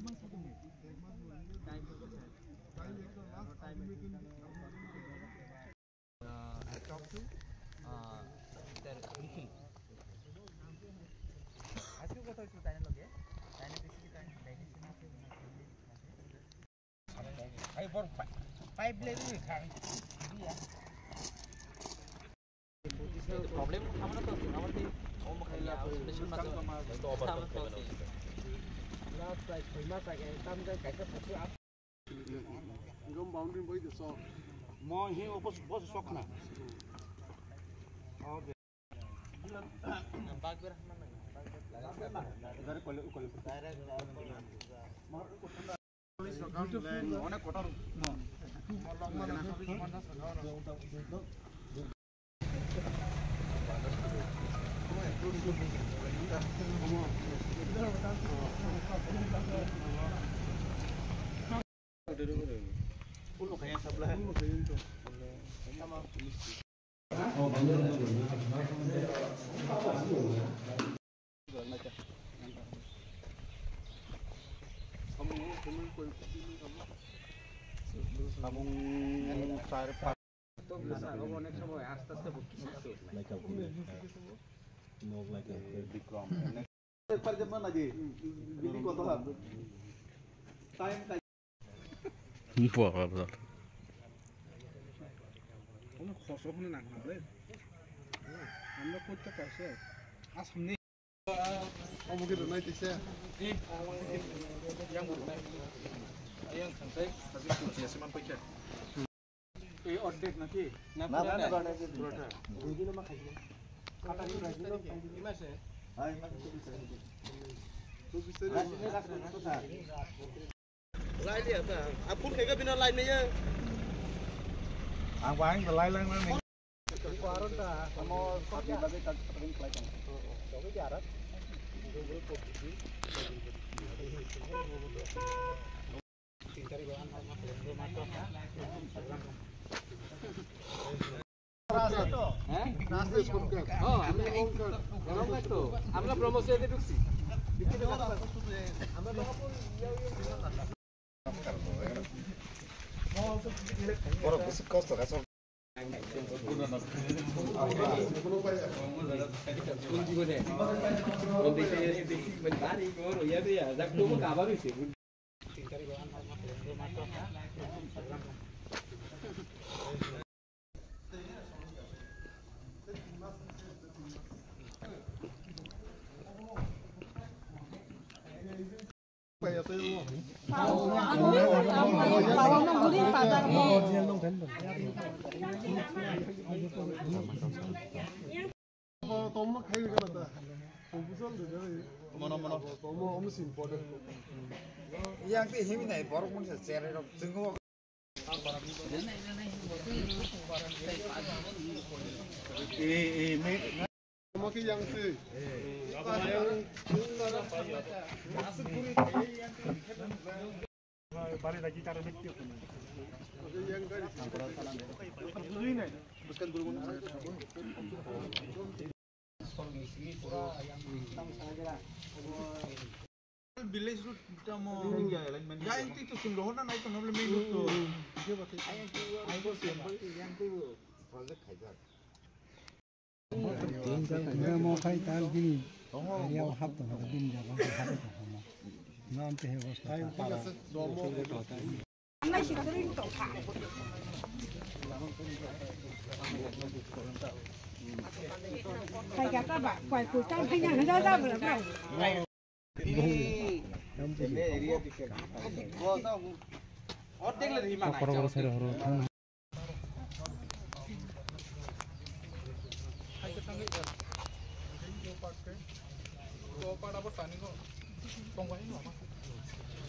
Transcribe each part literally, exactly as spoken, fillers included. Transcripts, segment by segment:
Uh, I talked to, uh, Mister Nikhil. আজকে কথা হয়েছিল তাই লগে, তাই না বেশি তাই। Ai, bor, pipe le ni thang. Problem hamna to, hamna to. Om khaila, solution ma to. Hamna to. Last price, koi ma ta ke, tam jai kaisa phasu ap. Gom boundary boy de so. Mo hi opos, bos sok na. Okay. Bag ber hamna na. Bag ber. Direct kole, kole. Direct. Samung char, pas. Onek somoy aste aste bukti. Bikram. Par jemma naji. Bini koto ha. Time, time. Wah, wah, wah. Ono khoso hwnwi nang nang le. Amra koita kaisa. Asam ni. Omo khe rwnai tisa. Eh, yang rwnai. Yang thangsai, thangsai kuchi ase man paikha. Eh, ordek naki? Na, na, pura na, na. Pura na. Dui din ma khai. Khata ni dui din khai. Ima se? Hai, ma khai. Tu bisari. Ras ni ras ni to sa. Lai liya ta. Apun khe ga bina lai ne ya. Ang ba ang lai lang na ni. Ko aron ta. Amo sabni lage ta paring fly kan. Jogi jarat. হ্যাঁ? ও, আমরা এই তো, আমরা ব্রহ্মচর্যে ঢুকছি। বড় কিছু কষ্ট আছে। কোন জীবনে? কোন দেশে? বাড়ি ঘর হইয়া দিয়া, যাক তবু কাবার হইছে। Tomno khai gana ta. Proposal de gana. Mono, mono. Tomno omo sin pode. Yang te himi nai borok mun se chere rok jwngo. Eh, eh, me. Omo ke yang se. Village road tamo. Ya, itu, itu sing rohona na itu nable main road to. Project khai jak. Mo khai tal gini. Area hap to, bin jaga hap to. Nam te he bosta.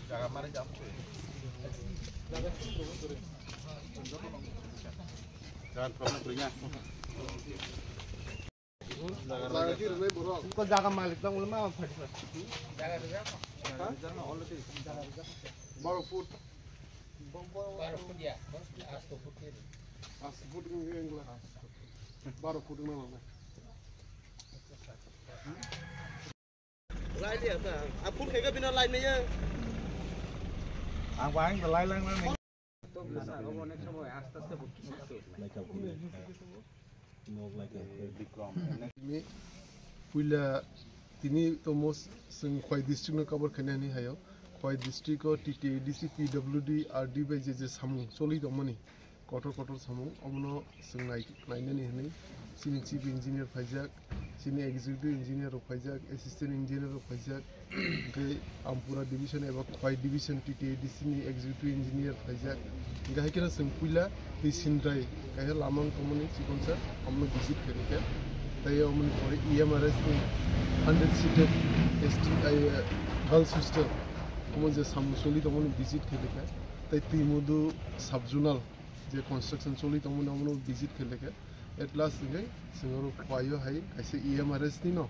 Jaga mari jam. Jaga problem kuri na. Ko jaga malik dong, ulama apa? Jaga, jaga. Hah? Jaga already. Baro foot. Baro foot ya. Asto foot ya. Asto foot ni enggla. Baro foot ni mana? Lai liya ta. Apun khe ga bina lai ne ya. Ang paing belai lang lang. Tini puila tini tomo chwng Khwai district no cover khainani hayo. Khwai district o T T A D C, P W D, R D bai je je samung choli tongmani, kotor kotor samung, omono chwng nai-, nainani hinwi chini chief engineer phaijak, chini executive engineer rok phaijak, assistant engineer rok phaijak, tei Ampura division eba Khwai division T T A D C ni executive engineer phaijak. Hingke hai kheno chwng puila twi sindrai kaisa lama wng tongmani chikonsa, omono visit khainai kha. Tei omoni pore E M R S ni hundred seated S T I, eh, girls hostel, omo je samung choli tongmani visit khainai kha. Tei Twimudu sub zonal je construction choli tongmani omono visit khainai kha. At last hingke chwng oro Khwai o hai kaisa E M R S ni no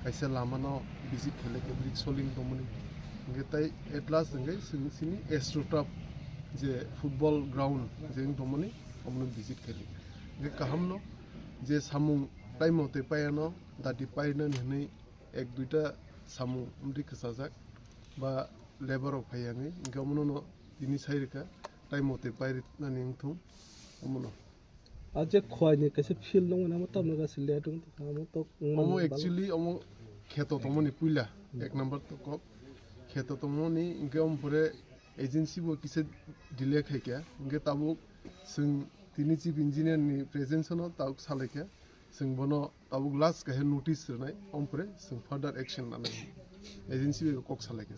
kaisa lama no visit khainai kha, brick soling tongmani. Hingke tai at last hingke chwng chini Astroturf je football ground je wng tongmani omono visit khainai kha. Hingke kaham no je samung time mote paiya no dati painani hinwi ek duita samung amtwi kwchajak ba labour rok phaiya wngwi, hingke omono no tini sai rwkha, time mote painani wngthung omono. A je Khwai ni kaisa field nung namo tamno gasi le tung amo tok Omo actually omo kheto tongmani puila, ek number to kok kheto tongmani, hingke omo pore agency bo kisa delay khaikha, hingke tabuk chwng tini chief engineer ni presence no tabuk salaikha, chwng bono tabuk last kaisa notice rwnai, omo pore chwng further action lanai agency bai kok salaikha.